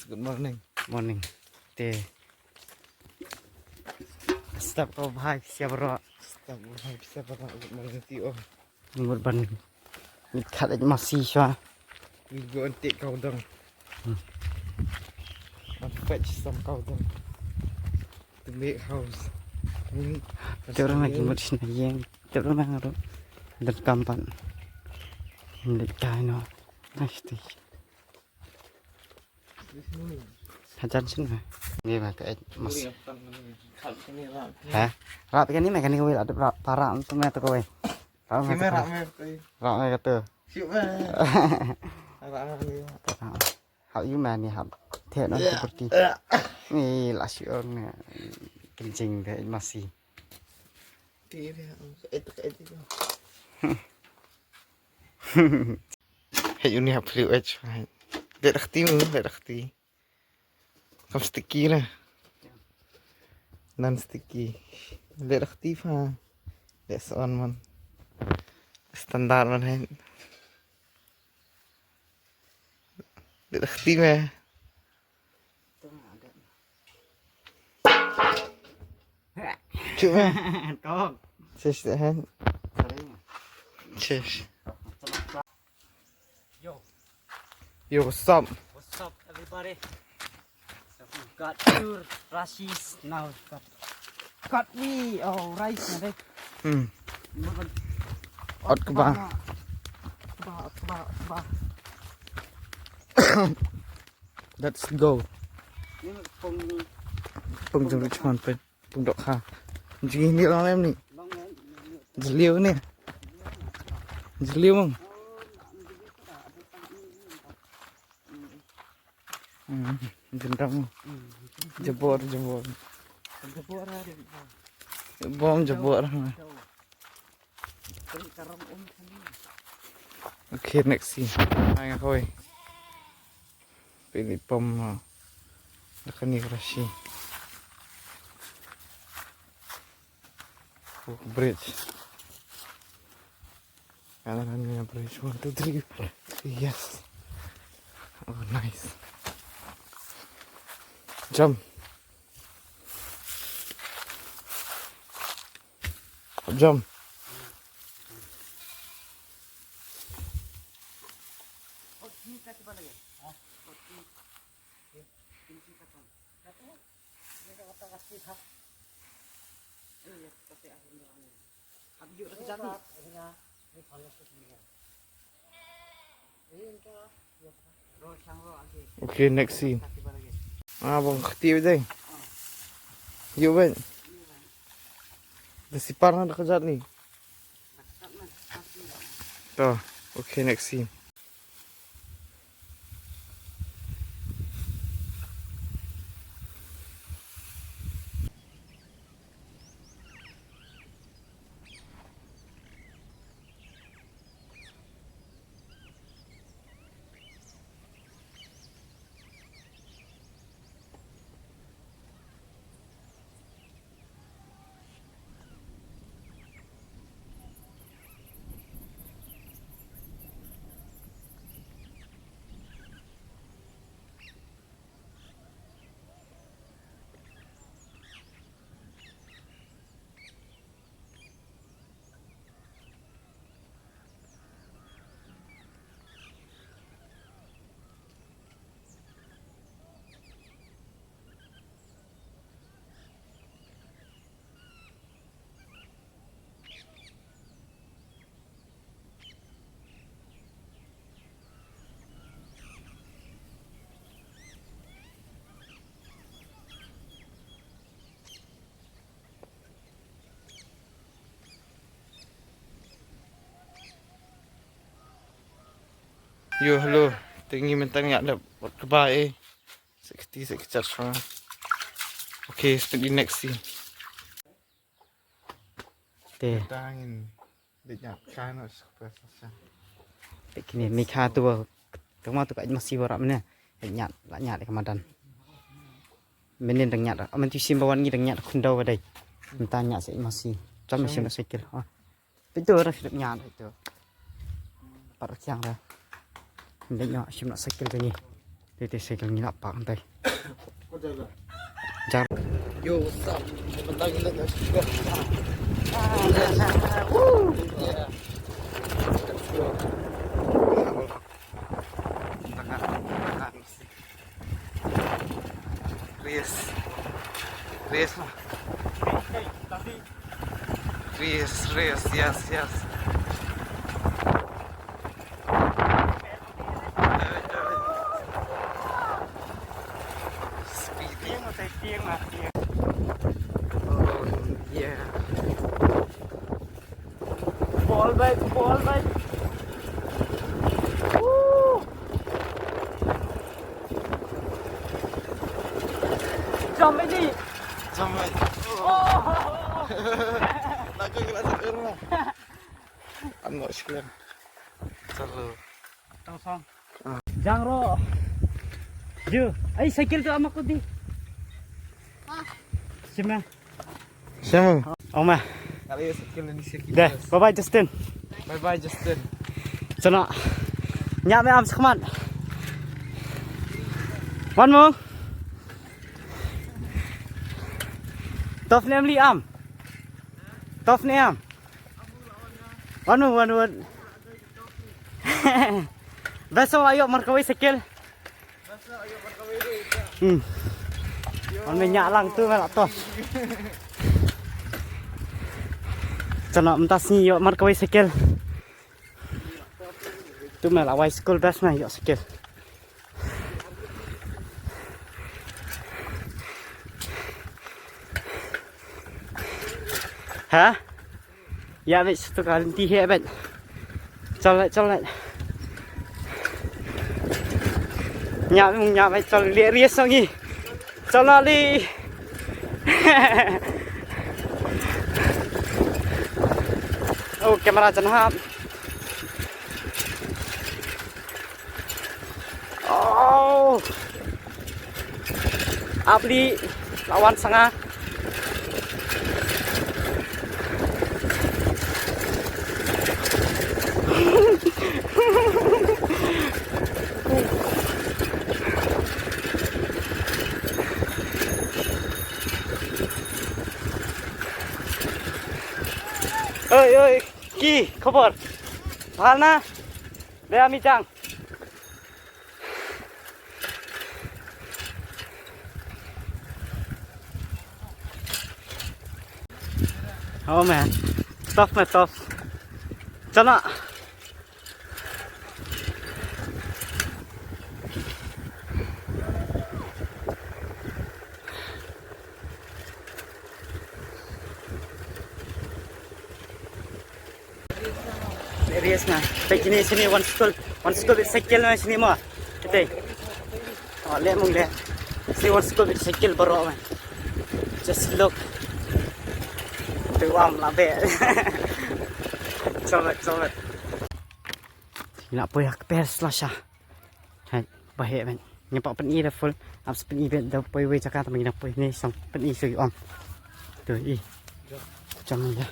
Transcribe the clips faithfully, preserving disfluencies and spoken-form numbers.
Good morning. Morning. Te. Step ko bhai, siap ro. Step ko bhai, siap ro. Good morning to you all. Ngut ban ngut khat ek masi shwa. We go and take cow dung. Hmm. And fetch some cow dung to make house. Hmm. Te orang lagi mut sini yang. Te orang nang ro. Dan kampan. Ndik kai no. Nice. Hajan sini. Ni mah ke mas. Ha? Rap kan ni mah kan ni kawei rap para untuk mah tu kawei. Rap mah tu kawei. Rap mah kata. Siap mah. Rap mah ni. Hap yu mah ni hap. Teh non seperti. Ni lah siap ni. Kencing deh masih. Ti dia. Itu itu. Hey, uni hap flu edge. Dek dah keti mu, dek dah keti. Kam sticky lah. Non sticky. Dek dah keti fa. Dek soan man. Standard man hai. Dek dah keti mah. Cuk mah. Tong. Sis dah hai. Sis. Yo. Yo, what's up? What's up, everybody? So we got pure rashes now. Got, got me, oh, rice na deh. Hmm. Ot kba. Kba, kba, kba. Let's go. Ni pung ni. Pung jong Richmond pen. Pung dok ha. Jing ni long lem ni. Jeliu ni. Jeliu mong. Hmm, jendang. Jebor, jebor. Bom jebor. Okay, next scene. Ai hoi. Pili pom. Lakani rashi. Bridge. Alaranya bridge. One, two, three. Yes. Oh, nice. Jump. Jump. Okay, next scene. Ah, bang keti bidai. Yo ben. Da sipar na da kejat ni. To, okay, next scene. Yo, hello. Te ngi mynta ngi ïa leh wat kba eh. Sixty, sixty. Okay, stay the next scene. Te. Tangin. Dei ïa ka no surprise sa. Te kine mi kha tu. Tang ma tu ka masi wara mene. Ïa la ïa ka madan. Mene dang ïa. Amen tu sim bawan ngi dang ïa khun dau ka dei. Mynta ïa sa masi. Cham sim cycle. Ha. Pito ra sip nya pito. Par kyang ra. Nda nya sim na cycle tani. Te te cycle ngi la park hangtai. Jar. Yo, what's up? Bentar ngi la jar. Woo! Yeah. Let's go. Race. Race. Race, race, yes, yes. Speed. Oh, yeah. Ball bike, ball bike. Woo! Jump ini. Jump bike. Oh. Nak kena sekarang. I'm not sure. Selalu. Tong song. Ah. Jang ro. Ju. Ai, cycle tu ama ko di. Sima. Sima. Oh ma. Kali ya cycle ni cycle. Deh, bye bye Justin. Bye bye Justin. Sana. Nya me am sakmat. One more. Tough name li am. Tough name. One more, one more. Best of ayo markawai cycle. Hmm. Wan me nya lang tu me la to. Chana mynta sngi ïoh mar kawei cycle. Tu me la wai school best me ïoh cycle. Ha? Ïa bad satu ka lynti heh bad. Chal leh, chal leh. Ïa bad, ïa bad, chal leh ria song i. Chal leh li. Oh, camera jan hap. Oh. Ap li, la wan sanga. Oi, oi, ki khobor? Bhal na? Be ami chang. Oh man, tough man, tough. Chana. Serious na. Te kini sini one school, one school bit cycle na sini mo. Ite. Oh, le mung le. Sini one school bit cycle baroh man. Just look. Tu am la be. Coba, coba. Sini nak poi ak pers la sha. Hai, baheh ben. Ngi pak pyni da full. Ap pyni ben da poi wei jaka tama ngi da poi ni sang pyni sui om. Tu i. Jam ni da.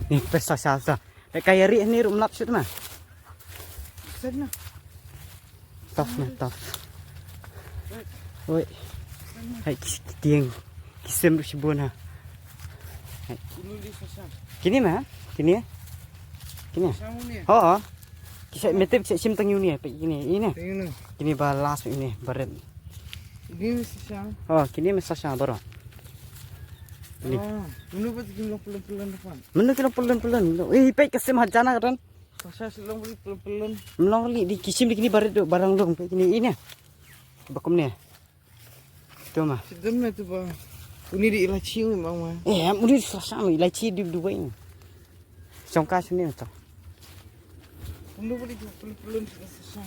Ni pesa sa sa. Te kaya ri ni rum lap shut ma. Sen na. Tough na, tough. Oi. Hai ki tiang. Ki sem ru shibun ha. Hai. Kini ma? Kini? Kini? Ho. Kisa metep kisa sim tang uni apa kini? Ini. Kini ba last ini baret. Ini sasa. Oh, kini me sasa baroh. Ini. Ah, menu ba kini long pelun-pelun depan. Menu kini long pelun-pelun. Eh, pek kesim hajana kan. Sasa silong beli pelun-pelun. Melong li di kisim di kini baret do barang dong pek kini ini. Bakum ni. Tu ma. Sidem na tu ba. Uni di ilachi memang ma. Eh, uni di sasa ilachi di Dubai ni. Song ka sini tu. Uni beli pelun-pelun sasa.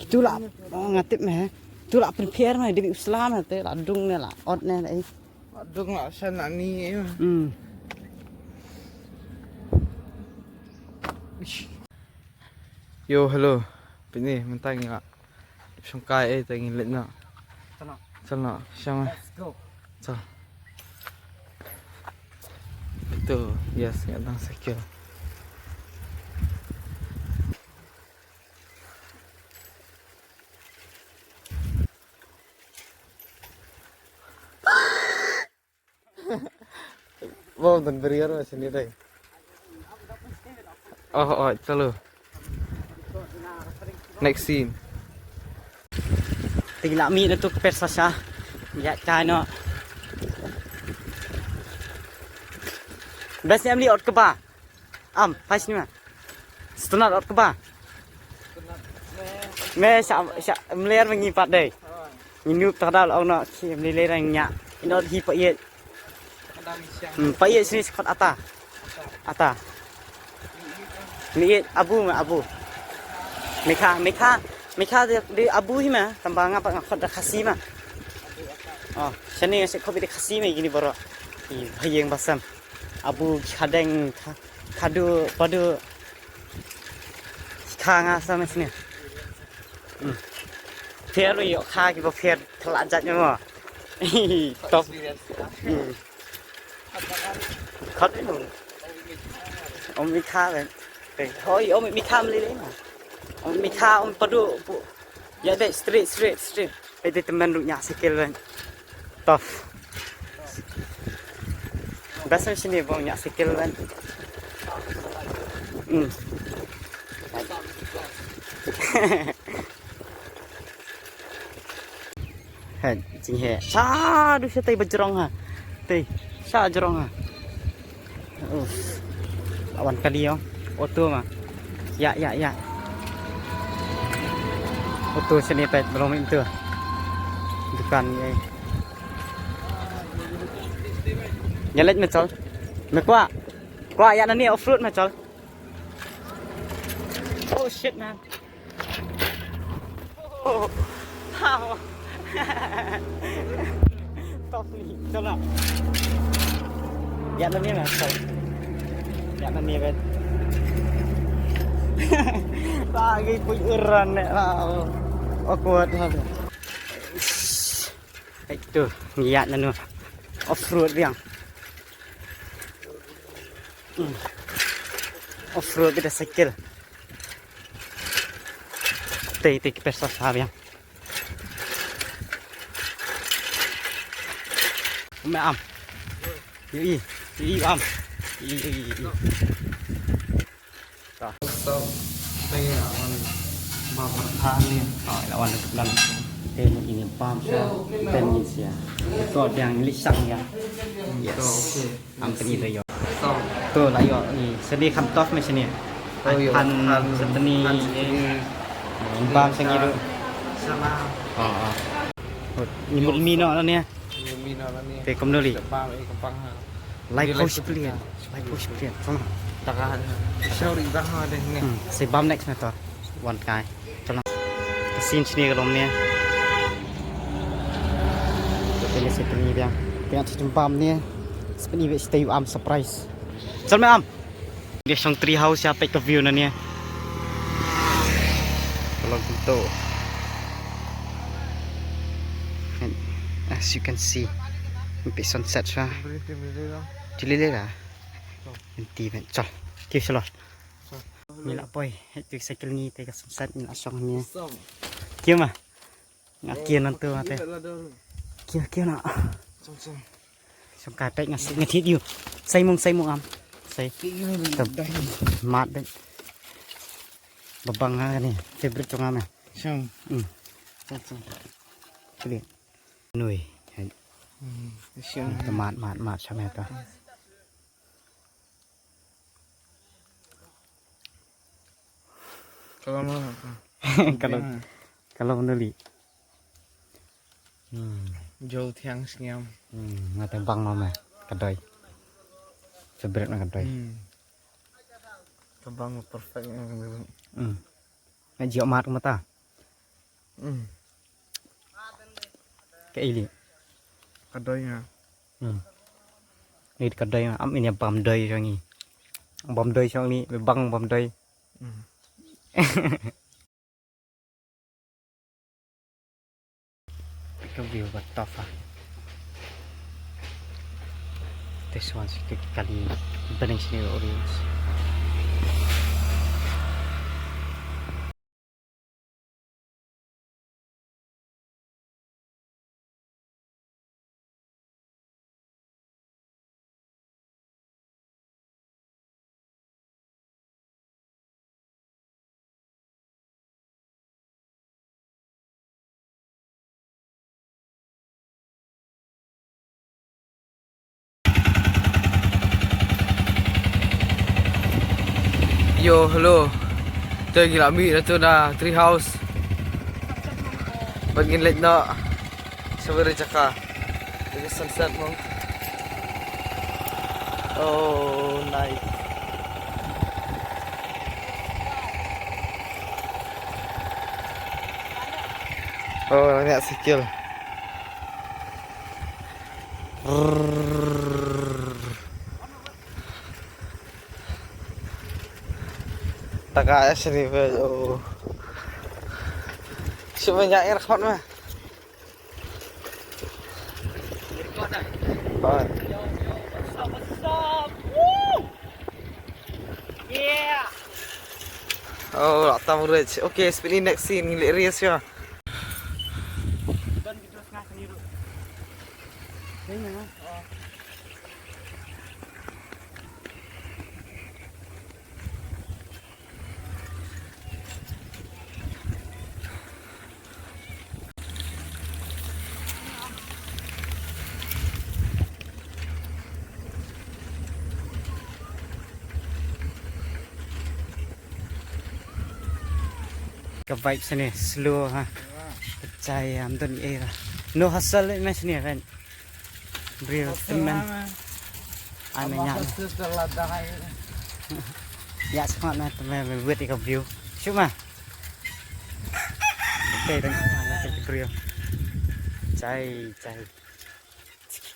Itu lah, oh, ngatip meh. Itu lah prepare meh, demi uslam meh, te lah dung ne lah, ot ne lah, eh. Lah dung lah, shan lah ni, eh. Hmm. Ish. Yo, hello. Pini, mentang ya. Shong kai, eh, tangi let na. Sana. Sana, shong, eh. Let's go. Sa. Itu, yes, ngi dang secure. Oh, dan beriar masih ni dai. Oh, oh, chalo. Next scene. Te ngi la mih na tu ka per sa sha. Ïa ka no. Best em li ot kaba. Am, pas ni ma. Stunat ot kaba. Me sha sha mler ma ngi pat dei. Ngi nup ta dal ong no ki mli le rang nya. Ino hi pa iet. Hmm, pa iet sini sekot ata. Ata. Mi iet abu ma abu. Mikha, mikha, mikha de, de abu hi ma. Tamba nga pa nga khot da khasi ma. Oh, shani nga se khot de khasi ma gini boro. I hayeng basam. Abu khadeng kha, khadu padu. Kha nga sa ma sini. Hmm. Pher ïoh kha ki ba pher thlajat ïa mo. Top. Hmm. Khot ni. Om mi kha ben. Hoi, om mi kha mli le na. Om mi kha, om padu pu. Ïa de straight, straight, straight. Ei te temen ruh nya sikil ben. Tough. Best sini bong nya sikil ben. Hmm. Hai, jing he. Sha du sha tai bajrong ha. Tai, sha jrong ha. Uff. Lawan kali yo. Auto ma. Ya, ya, ya. Auto sini pet belum itu. Dukan ye. Ya lej mechol. Mekwa. Kwa ya nani off road mechol. Oh shit man. Oh. Wow. Top ni. Chol na. Ya nani mechol. Ya nani bet. Lagi pui uran ne. Awkward ha. Hai tu, ngi ïaid nanu. Off road biang. Hmm. Off road bad da cycle. Tei tei ki pesa sa biang. Me am. Yu i, yu i am. Yu i, yu i, yu i. Stop. Stop. Tei la wan ba pyrtha ni. Oh, la wan dang. Tei ini bam sa. Tei ni sia. Ko dang li sang ya. Yes. Okay. Am tei ni yo. Stop. To la yo ni seni kham tof me seni. Oh, yo. Pan seni. Bam seni ru. Salam. Oh, oh. Ni mut mi no ni. Ni mi no ni. Tei kom no li. Bam eh kempang ha. Lai phew shi pliat. Lai phew shi pliat. Tang. Taka. Sorry bang ha deh ni. Hmm, sa bam next na to. Wan kai. Tang. Ka scene shini ka lom ni. Ka pele sa pini biang. Biang sa bam ni. Sa pini biang sa tayu am surprise. Chal me am. Dia shong tree house ya pek ka view na ni. Ka long kumto. And as you can see, pek sunset sha. Chili le la. Enti ben chal. Kiew shalor. Ngi la poi, hei tu cycle ngi te ka sunset ngi la shong ngi. Kiew ma. Nga kiew nantu ma te. Kiew kiew na. Shong kai pek nga sik nga thit yu. Sai mung sai mung am. Sai. Mat bet. Babang ha ni. Favorite jong nga me. Shong. Hmm. Shong shong. Kli. Nui. Hei. Hmm. Shong. Mat mat mat shong me ta. Kalau mau. Kalau kalau menuli. Hmm. Jol thiang sngem. Hmm, nga teng bang no me. Ka doi. Favorite na ka doi. Hmm. Ka bang perfect na ka doi. Hmm. Nga jiok mat mata. Hmm. Ka ili. Ka doi nga. Hmm. Ni ka doi nga am ini bam doi jong ngi. Bam doi jong ni bang bam doi. Hmm. Ka view ba tough ah. This one is kali bending sini audience. Yo, hello. Te ngi la mih na tu na tree house. Bad ngin leit noh sha wei jaka. Te ka sunset mo. Oh, nice. Oh, la ñiah sikil. Taka ya sini be, oh. Shu me ñiah ïa ka khmat me. Oh. Oh, la tam rich. Okay, spin in next scene, ngi leh race ya. Ka vibe sini slow ha. Pachai am don era. No hustle me sini kan. Briew tymmen. Ai me ñiah. Ïa smat na tymmen me wit ïa ka view. Shu ma. Te dang ana te briew. Chai chai.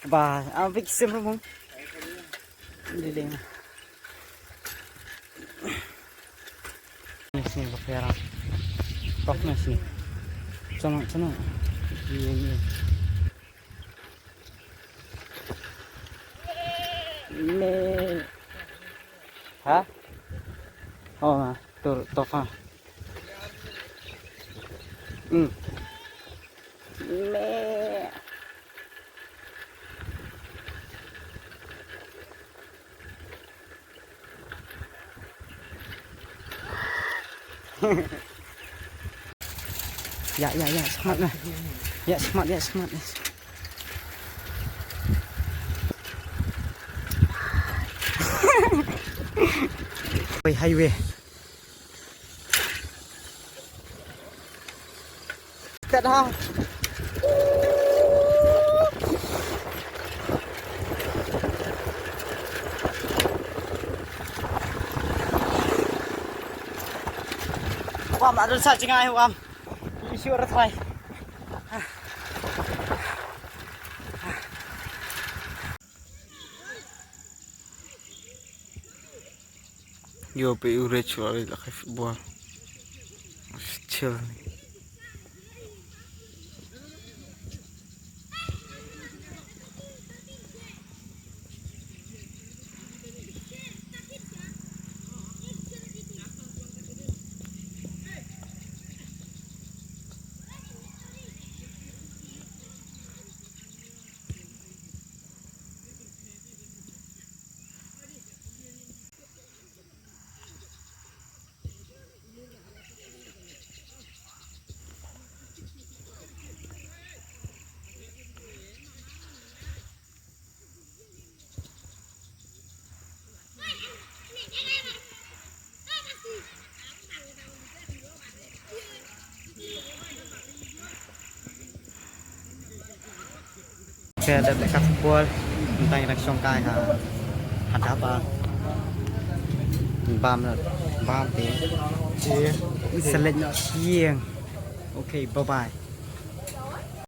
Ba a big sim rum. Dili na. Ni sini ba pera. Tok na sini. Chano chano. Ye ye. Me. Ha? Oh, ha. Tur tofa. Hmm. Me. Ya ya ya, smat na. Ya smat ya smat ya. Oi highway. Kat ha. Wam adun sa jingai wam. Isu ratai. Yo pe u rech wa la kai football. Chill. Te da ka football, tang dang shong kai ha. Hada ba. Bam na, bam te. Select no siang. Okay, bye bye.